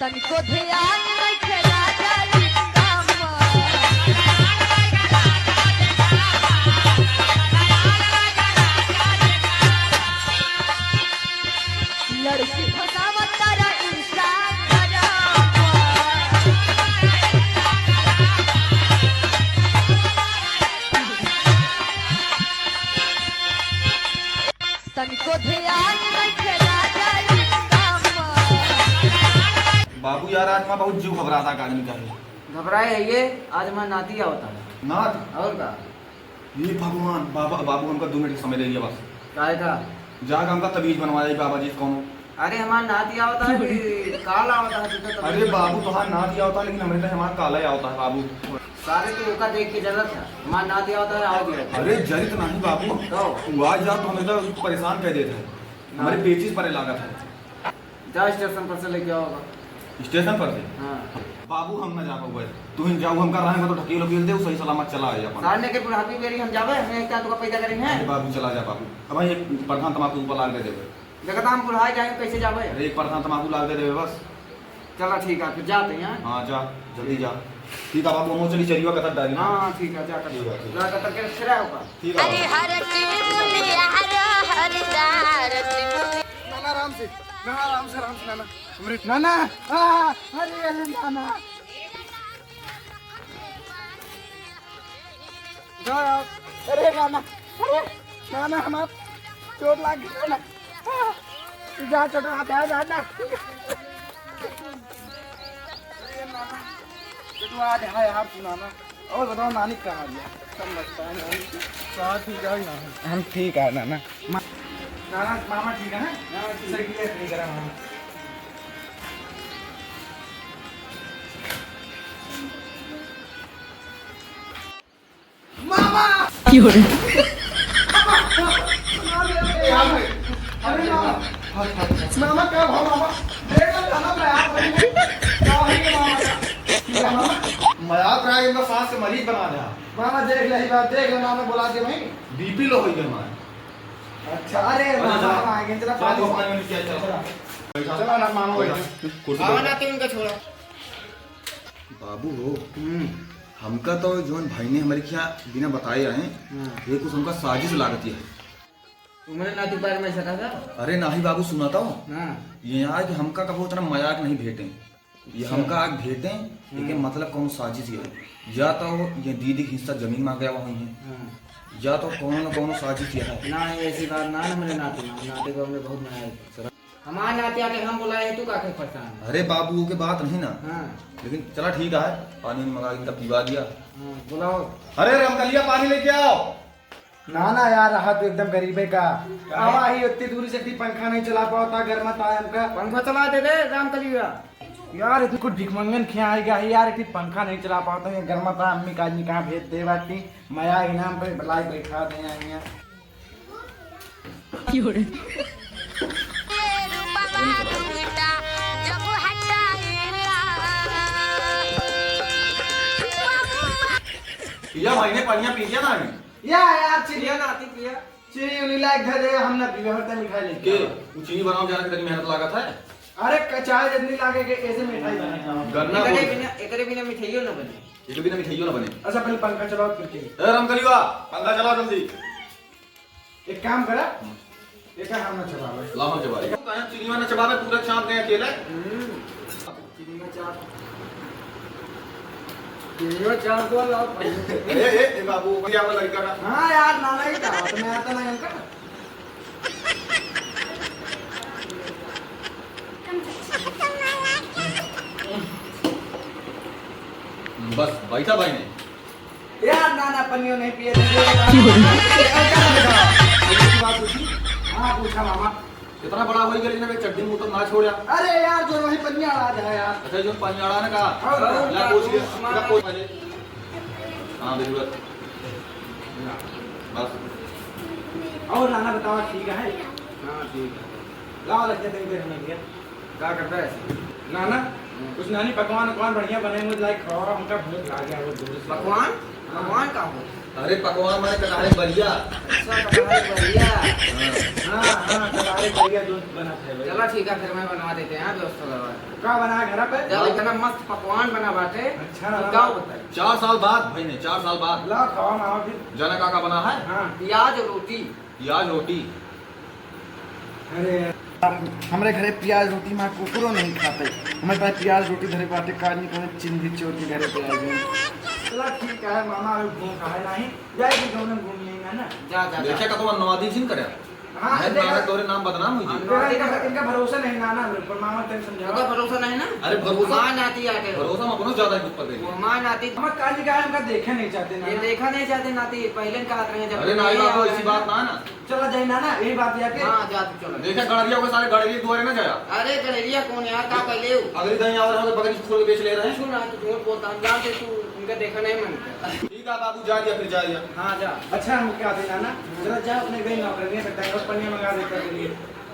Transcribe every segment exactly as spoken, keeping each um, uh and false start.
तनिको ध्यान नइखे राजा लिंगम। लड़की फसावत तारा Instagram पर। तनिको ध्यान नइखे राजा लिंगम। बाबू यार, आज हमार बहुत जीव घबरात है, का आदमी का है। घबराए है ये, आज हमार नाती आवत है। नात? और का? हे भगवान, बाबा, बाबू हमका दो मिनट समय दे दिया बस। काहे का? जाके हमका तबीज बनवाए बाबा जी से कौनो। अरे हमार नाती आवत है कि काल आवत है, तू तो तबीज अरे बनवा। बाबू, तोहार नाती आवत है, लेकिन हमरे तो हमार काला ही आवत है बाबू। सारे तू ओका देख के जरत है, हमार नाती आवत है, आवा दिया। अरे जरित नहीं बाबू, तो? तू आ जा तो हमें तो परेशान कर देत है, हाँ। हमरे पेचिस परे लागत है। जा स्टेशन पर से लेके आओ ओका। स्टेशन पर से? हाँ। बाबू हम ना जा पाउबे, तू ही जाऊ, हमका राह में तो ढकेल उकेल दे, सही सलामत चला आए अपन। सामने के बुढ़ापी बेरी हम जाबे, हमें क्या तुका पैदा करेंगे? अरे बाबू चला जा बाबू, अब एक प्रधान तमाकू ऊपर लाग दे देबे। देखा था हम बुढ़ाए जाएंगे, कैसे जाबे? अरे एक प्रधान तमाकू लाग दे देबे बस। चला ठीक है, फिर जाते हैं। हाँ जा, जल्दी जा। ठीक है बाबू, हम चली चरिया कतर डाली ना। हाँ, हाँ, ठीक है, जा कर। ठीक है, ठीक है। जा कर के फिर आओ का। ठीक है। हरि हर टिमुलिया हर हर दार टिमुलिया। नाना, आराम से, नाना, आराम से, आराम से, नाना। अमृत, नाना, आ, अरे, अरे, नाना। जा यार। अरे, नाना, अरे, नाना, हमार चोट लाग गई, नाना। आ, जा, चोट आ, जा, जा, जा। अरे, नाना, चोट आ, जा यार, तू, नाना। और बताओ, नानी कहाँ गया? सब लगता है नानी। हाँ, ठीक है, नाना। हम ठीक है, नाना। मा-, नाना, मामा ठीक है, हैं? हाँ, ठीक। सही है, ठीक है, हाँ। मामा! की हो रही? अरे मामा, मामा, क्या हुआ मामा? देख लो, मामा, मैं आप नहीं हूँ। क्या हुई है मामा का? मामा, मैं आप रहा, इनका सांस से मरीज बना दे। मामा, देख ले, ये बात देख ले, मामा बुला के वहीं। बीपी लो हो गया हमारा। अच्छा, अरे, अरे, मामा, चला। हम आएंगे, चला, चला, पानी तू से। अपना में क्या, चला। चला। चला ना, मामा, बैठो। कुर्सी मामा, बैठो। ना, तुम इनका छोड़ा। बाबू हो, हम्म। हमका तो जौन भाई ने हमारे क्या बिना बताए आए, हाँ। ये कुछ हमका साजिश लागती है। तुम्हारे नाती बारे में ऐसा कहा था? अरे नाही बाबू, सुना तो। हाँ। ये यहाँ कि हमका कबो इतना मजाक नहीं भेटे। ये अच्छा। हमका आग भेटे, हम्म। लेकिन मतलब कौन साजिश ये है। या तो ये दीदी के हिस्सा जमीन मांगे हुई है। हाँ। या तो कौनो न कौनो साजिश ये है। ना, ये ऐसी बात ना, ना, मेरे नाती ना, नाती को हमने बहुत मनाया है। हमारे नाती आके हम बुलाए, तू काके परेशान है? अरे बाबू, वो के बात नहीं ना। हाँ। लेकिन चला ठीक है, पानी वानी मंगा के इनका पिवा दिया। हाँ, बुलाओ। अरे रामकलिया, पानी लेके आओ। ना, ना यार, रहा तो एकदम गरीबे का। का है? आवा ही उतनी दूरी से भी पंखा नहीं चला पावता, गर्मा था हमका। पंखा चला दे दे, रामकलिया। यार, इतनी कुछ भिखमंगन खिया आएगा ही यार, इतनी पंखा नहीं चला पावता है, गर्मा था, अम्मी का आदमी कहाँ भेज दे बाटी। मया इनाम पे लाई बैठा दे यहाँ। पिया भाई ने पनिया पी लिया ना अभी? या यार, चिड़िया पिया ना आती पिया। चिड़िया उड़ी लायक धर दे, हम ना पीवे, हर टाइम मिठाई लेके के? आवा। वो चीनी बनाओ जा रहा, कितनी मेहनत लागत है। अरे, क-, चाय जितनी लागे के, कैसे मिठाई बने? गन्ना एकरे बोल। बिना, एकरे बिना मिठाइयो ना बने। एक बिना मिठाइयो ना बने। अच्छा, पहले पंखा चलाओ, फिर के। ए, रामकलिया, पंखा चलाओ जल्दी। एक काम करा, हम्म। एक हम ना चलावे। लाओ, हम चबावे। एक कहाँ चीनी वाला चबावे, पूरा चाप गया अकेला। हम्म। चीनी का चाप। चीनी का चाप को लाओ। ए, ए, ए, बाबू, क्या वो लड़का का? हाँ यार, नाना ही था, तो मैं आता ना इनका। बस, बैठा भाई ने। यार, ना, ना, पनियो नहीं पिए थे। की हो रही? एक बात पूछी? हाँ, पूछा मामा। कितना बड़ा हो गया, लेकिन अबे चड्डी में तो ना छोड़ा। अरे यार, जो वही पनिया आ रहा है यार। अच्छा, जो पनिया आ रहा है ना का? और ला, पूछ लिया। मामा। पूछ पहले। हाँ, बिल्कुल। बस। और नाना बताओ, ठीक है? हाँ, ठीक है। लाओ, रख दे, देख, देख, हमें दिया। का करता है ऐसे? नाना, हम्म। कुछ नानी पकवान उकवान बढ़िया बने, मुझे लाइक खाओ, हमका भूख लाग गया, वो जोर से। पकवान? हाँ। पकवान का हो? अरे पकवान माने कटहरे बलिया। अच्छा, कटहरे बलिया। हाँ। हाँ, हाँ, कटहरे बलिया जो बनत है भाई। चला ठीक है, फिर मैं बनवा देते हैं, हाँ, दोस्त लोग। का बना है घर पे? चला, इतना मस्त पकवान बना बाटे। अच्छा, तू हाँ। का बताई? चार साल बाद भाई ने, चार साल बाद। ला, खावा मावा फिर। जाना का का बना है? हाँ। प्याज रोटी। प्याज रोटी। अरे, हमरे घरे प्याज रोटी माँ कुकुरो नहीं खाते। हमरे पास प्याज रोटी धरे बाटे, काज नहीं करे, चिंदी चोर के घरे पे आ गए। चला ठीक है मामा, अभी घूम कहाँ नहीं, जाए कि गाँव में घूम लेंगे ना। जा, जा, जा। देखा कतो नवादी जिन करे। हाँ, मैं देखा। नाना तोरे नाम बदनाम हुई जी। हाँ, इनका, इनका भरोसा नहीं नाना, पर मामा तेरे समझावा। इनका भरोसा नहीं ना? अरे भरोसा। माँ नाती आके। भरोसा में अपनो ज्यादा ही ऊपर दे। वो माँ नाती। हम काली गाय हमका देखे नहीं चाहते ना। ये देखा नहीं चाहते नाती, पहले कहा रहे जब अरे नहीं बाबू, ऐसी बात ना ना। चला जाए ना, ना, यही बात यहाँ पे। हाँ, जा तू, चला। देखा, गड़रिया के सारे गड़रिया दुआरे ना जाया। अरे, गड़रिया कौन है यार, का पहले हो? अगली दही और हम बकरी खोल के बेच ले रहे हैं। सुन ना, तू झूठ बोलता, हम जानते तू उनका देखा नहीं मन करता। ठीक है बाबू, जा दिया, फिर जा दिया। हाँ, जा। अच्छा, हम क्या थे नाना, जरा जा अपने गई नौकरी में, बस पन्नी मंगा दे कर लिए।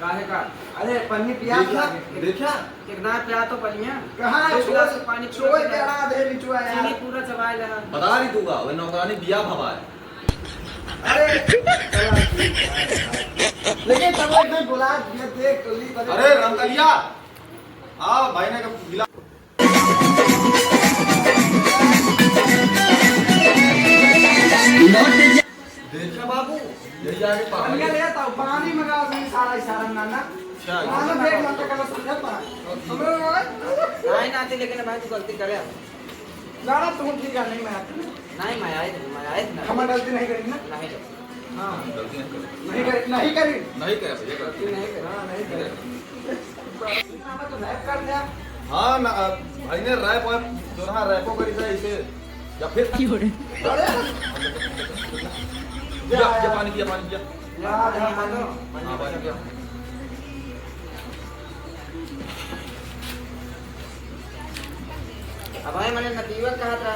काहे का? अरे, पन्नी पिया देखा, दिया। देखा? कितना पिया तो पन्निया? कहाँ है? एक गिलास छोड़, पानी पूरा छोड़ पिया। के आ रहा है, बिचुआ यार। चीनी पूरा चबाए ले रहा। बता रही दूंगा, वो नौकरानी बिया भवा है। अरे, लेकिन तब एक दिन बुला, मैं देख तो ली, अरे, रमकलिया, आओ, भाई ने कब गिला- देखा बाबू, यही आगे पानी। पनिया ले आता हूँ, पानी मंगा दे, सारा इशारा नाना। अच्छा, नाना, देख, मत कर, समझा पा। नहीं, नाती, लेकिन भाई, तू गलती करे। ना, ना, तुम ठीक है, नहीं, मैं आती हूँ। नहीं, मैं आए, मैं आए ना। हम गलती नहीं करेंगे ना? नहीं करेंगे। हाँ। गलती नहीं करेंगे। नहीं करें, नहीं करें। नहीं करें भैया, गलती नहीं करें। हाँ, नहीं करें। मामा तो rap कर दिया। हाँ, ना, भाई ने rap वैप, जो रहा, रैपो करी था इसे, या फिर क्यों रे? अरे! या, या पानी पिया, पानी पिया। हाँ, हाँ, हाँ, हाँ। हाँ, पानी पिया। अब वही मैंने नतीवा कहा था,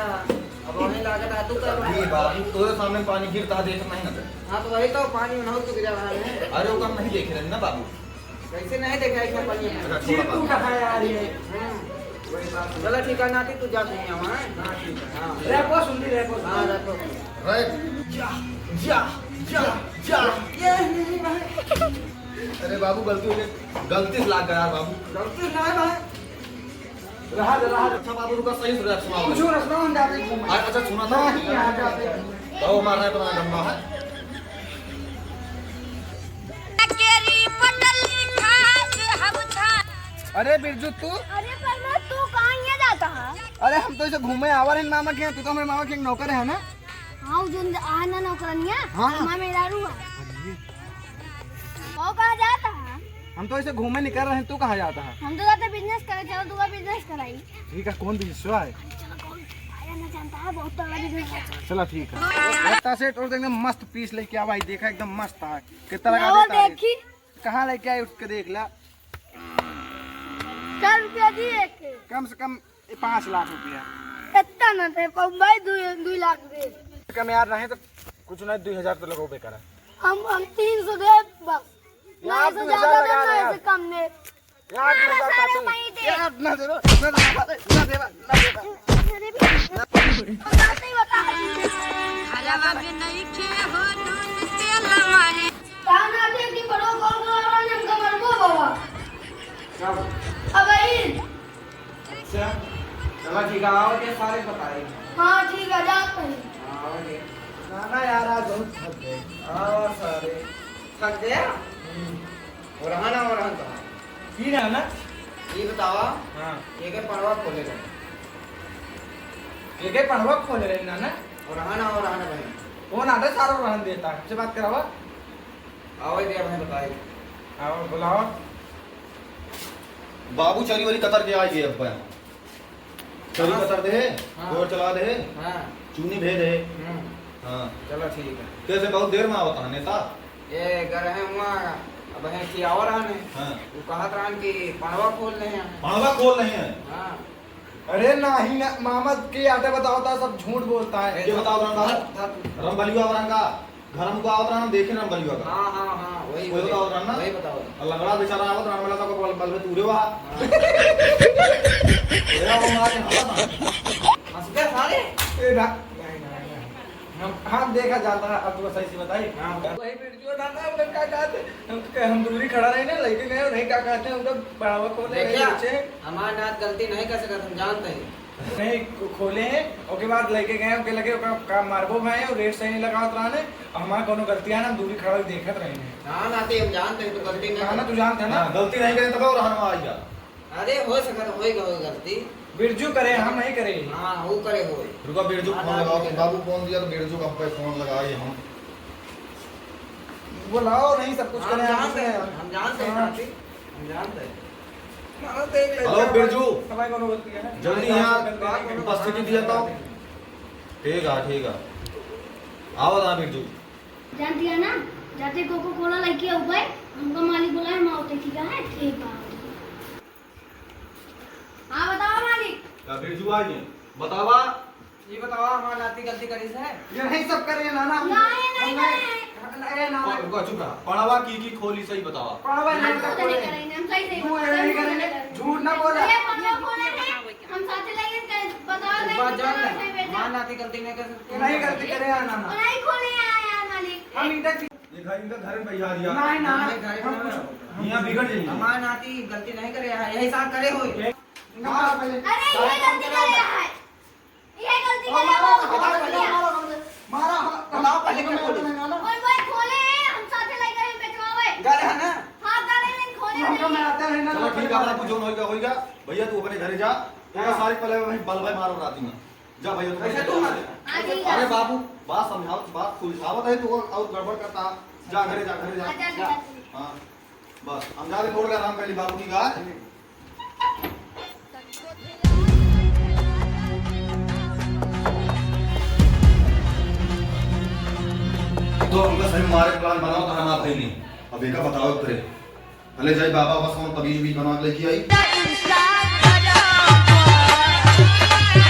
अब वही लागत आ तू कर। अरे बाबू, तोरे सामने पानी गिरता है, देख नहीं ना। हाँ, तो वही तो पानी में बहुत गिरा रहा है। अरे, वो काम नहीं देख रहे ना बाबू। कैसे नहीं देख रहा है पानी में? अच्छा, छोड़ बाबू। तू कहाँ है यार ये? हाँ। वही बात। चलो ठीक है, नाती, तू जा, तू यहाँ, हाँ? हाँ, ठीक है। हाँ। रैपो सुन ली, रैपो सुन हाँ, ली। रैपो। रैप। जा, जा, जा, जा। ये नहीं भाई। अरे बाबू, गलती हो गई, गलती से लाग गया यार बाबू। गलती ना है भाई। रहा दे, रहा दे। अच्छा बाबू, रुका, सही से रहा, सुनाओ। कुछ रसना हम जाते घूम। अच्छा, सुना था? नहीं, यहाँ जाते घूम। तो हमारा है, अपना गंदा है। अरे बिरजू, तू? अरे परमोद, तू कहाँ ये जाता है? अरे हम तो इसे घूमे आवर हैं मामा के यहाँ, तू तो हमारे मामा के एक नौकर है ना? हाँ, वो जो आ ना नौकरनिया, हाँ। हमारा मेहरारू है। अरे। वो कहाँ जाता है? हम तो ऐसे घूमे निकल रहे हैं, तू कहाँ जाता है? हम तो जाते business करे, चलो तू business कराई। ठीक है, कौन business है? अरे चलो, कौन आया ना जानता है, बहुत तगड़ा business है। चला ठीक है। लगता सेठ और एकदम मस्त piece लेके आ भाई, देखा एकदम मस्त है। कितना लगा लाओ देता है? देखी। कहाँ लेके आए उठ के देख ला। चार रुपया दिए के। कम से कम ये पाँच लाख रुपया। इतना ना दे पाऊँ भाई, दो, दो लाख दे। कम यार नहीं तो कुछ नहीं, दो हजार तो लगोबे करा। हम, हम तीन सौ दे बस। यार, ना, ऐसे दो हजार ज्यादा लगा दे, ले ना, यार। ऐसे कम दे। यार, दो हजार सारे काटो। वहीं दे। यार, ना दे, ना दे, ना दे, ना दे, ना दे। अरे भी, बात नहीं बता। हरावा भी नहीं खे हो, दूध तेल मारे। कहाँ ना दे कि बड़ो कौन कौन वाला ने हमका मरबो बाबा। कब? अब आई। अच्छा, चला ठीक है, आओ के सारे बताए। हाँ, ठीक है, जात नहीं। हाँ, आओ के। ना, ना यार, आज बहुत थक गए। हाँ, सारे। थक गया? हम्म। और हाँ ना, और हाँ कहा। की ना ना? ये बतावा, हाँ। ये के पड़वा खोले रहे? ये के पड़वा खोले रहे ना ना? और हाँ ना, और हाँ ना भाई। कौन आता है सारा रहन देता है? हमसे बात करावा। आवे दे, हमें बताई। आओ, बुलाओ। बाबू चरी वरी कतर के आई गए अब यहाँ। चरी हाँ। कतर दे, हाँ। गोड़ चला दे, हाँ। चूनी भेज दे। हम्म। हाँ। चलो ठीक है। कैसे बहुत देर में आवता है नेता? ये घर है हुआ, अब है कि और आने। हाँ। वो कहत रहन कि पड़वा खोल रहे हैं। पड़वा खोल रहे हैं? हाँ। अरे नाही ना, मामा के आते बतावता, सब झूठ बोलता है। ये बताओ ना, धर, धर। रमबलिया वाला का घर हमको आवत रहन, देखे रमबलिया का। हाँ, हाँ, हाँ, वही, वही वही, बताओ ना। वही बताओ। और लंगड़ा बेचारा आवत रहन, बोला था, "बल, बल में तू रे वहाँ।" हाँ। तेरा वो मारे, हाँ, हाँ। हंस गया सारे। ए, ना, नहीं, नहीं, नहीं। हम, हाँ, देखा जाता है, अब तो सही से बताई। हाँ। वही वीडियो ना, ना, उनका का कहते हैं, हम, हम दूरी खड़ा रहे ना, लइके गए, नहीं का कहते हैं, उनका बढ़ावा खोले, देखा, नीचे। हमार नाथ गलती नहीं कर सकत, हम जानते हैं। नहीं, खो-, खोले हैं, ओके बाद लइके गए, ओके लगे, ओका का मारबो भाई, और रेट सही नहीं लगावत रहने, और हमार कोनो गलती है ना, हम दूरी खड़ा होके देखत रहे हैं। हाँ, नाती, हम जानते हैं, तू गलती नहीं हाँ, ना, कर। तू जानते हैं ना? हाँ, गलती नहीं करे, तब और हनवा आइया। अरे, हो सकत, होई गए गलती। बिरजू करे, हम नहीं करे। हाँ, वो करे होई। रुका, बिरजू हाँ, फोन लगाओ, बाबू। बाबू फोन दिया तो बिरजू का पे फोन लगाई हम। बुलाओ, नहीं सब कुछ हम करे, हम जानते हैं, उसमें हम जानते हैं, हाँ। चाची, हम जानते हैं। मारो तो एक हेलो, लड़का बिरजू। समय कोनो गलती है। जल्दी यहाँ उपस्थिति दिया तो। ठीक है, ठीक है। आओ ना बिरजू। जानती है ना, जाते कोको कोला लेके आऊ गए, हमका मालिक बुलाए, हम आवते, ठीक है? ठीक बा। हाँ, बतावा मालिक। का बिरजू आ गए? बतावा। ये बतावा, हमार नाती गलती करी से? ये नहीं सब करे ना, ना। नहीं, नहीं, हम नहीं। नहीं, नहीं, ना। रुको, चुप रहा। पढ़वा की की खोली सही बतावा। पढ़वा नहीं हम सब कुछ नहीं करे। करेंगे, हम सही सही तू बोल रहे हैं, नहीं करेंगे। झूठ ना बोला। अरे, पढ़वा खोले हैं, हम साथ लेके गए, बतावा एक बात नहीं, जान ले, नहीं बेटा। हमार नाती गलती नहीं कर सकती। नहीं गलती करे यार, ना, ना। नहीं खोले यार, यार मालिक। हम इनका ये घर, इनका घर में बैठा दिया। नहीं, ना, नहीं, घर में हम कुछ यहाँ बिगड़ जाएंगे। हमार नाती गलती नहीं करे है, यही साथ करे होई। ना, पहले अरे, ये गलती करे है। ये गलती करे है, वो गलती करे है। मारा, मारा, मारा, पहले क्या बोले? ओए, ओए, खोले, हम साथे लेकर हम बेचवावे। गले है ना? हाँ, गले नहीं खोले हमको नहीं। मैं आता है ना, चलो, ठीक है, बाबू, जो होएगा, होएगा। भैया, तू अपने घरे जा। हाँ। सारे पहले भाई, बल भाई मारो राती में। जा भैया, तू ऐसे तू मत। आ, ठीक है। अरे बाबू, बात समझाओ, बात सुलझावत है, तू और, और गड़बड़ करता। जा घरे जा, घरे जा। आ, जा, जा। हाँ, बस, हम जा रहे, थोड़ा आराम कर ली बाबू की गाय। तो हमका सही मारे plan बनाओ, तो हम आप नहीं। अब एका बताओ तेरे। भले जाई बाबा, बस हम तबीज भी बना के लेके आई।